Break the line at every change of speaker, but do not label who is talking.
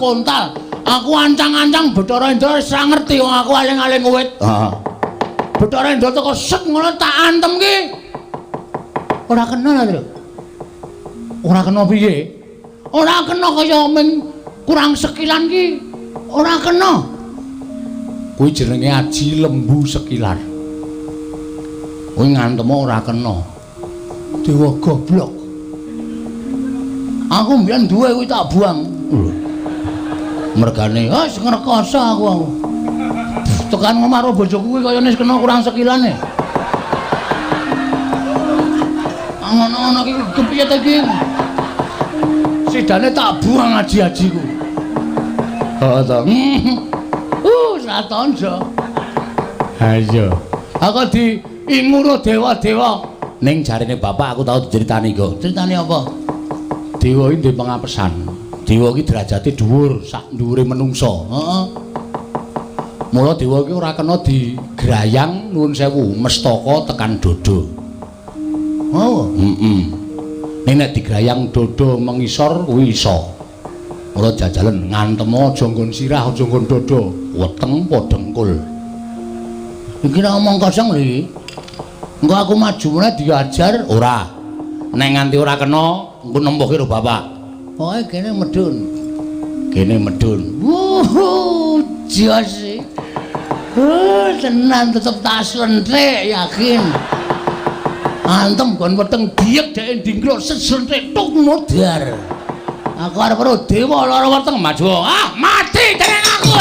Dikontal. Aku ancang-ancang Bathara Indra wis ora ngerti wong aku aling-aling wit. Heeh. Bathara Indra teko set ngono tak antem ki. Ora kena lho. Ora kena piye? Ora kena kaya ming kurang sekilan ki. Ora kena. Kuwi jenenge aji lembu sekilan. Kuwi ngantem ora kena. Dewa goblok. Aku mbiyen duwe kuwi tak buang. Lho. Mergane wis ngrekoso aku. Tekan ngomah karo bojoku kuwi kayane wis kena kurang sekilane. Ngono-ngono iki kepiye ta iki? Sidane tak buang aji-ajiku. Heeh to. Satonjo. Ha iya. Aku diinguro dewa-dewa. Ning jarene bapak aku tau diceritani kok. Critane apa? Dewa iki duwe pengapesan. Dewa iki derajate dhuwur sak dhuwure menungsa. Heeh. Mula dewa iki ora kena digrayang nuwun sewu mestaka tekan dodo. Oh, heeh. Ning nek digrayang dodo mengisor kuwi iso. Mula jajalen ngantem aja nggon sirah, aja nggon dodo, weteng apa dengkul. Iki nek omong kosong lho iki. Engko aku maju meneh diajar ora. Nek nganti ora kena, engko nempuhke karo bapak. Pokoke kene medhun. Kene medhun. Wuh, jos. Tenan tetep tak slenthik yakin. Antem gon weteng diyek dhek ndingkluk seslenthik tuk modar. Aku arep karo dewa lara weteng maju. Ah, mati jeneng aku.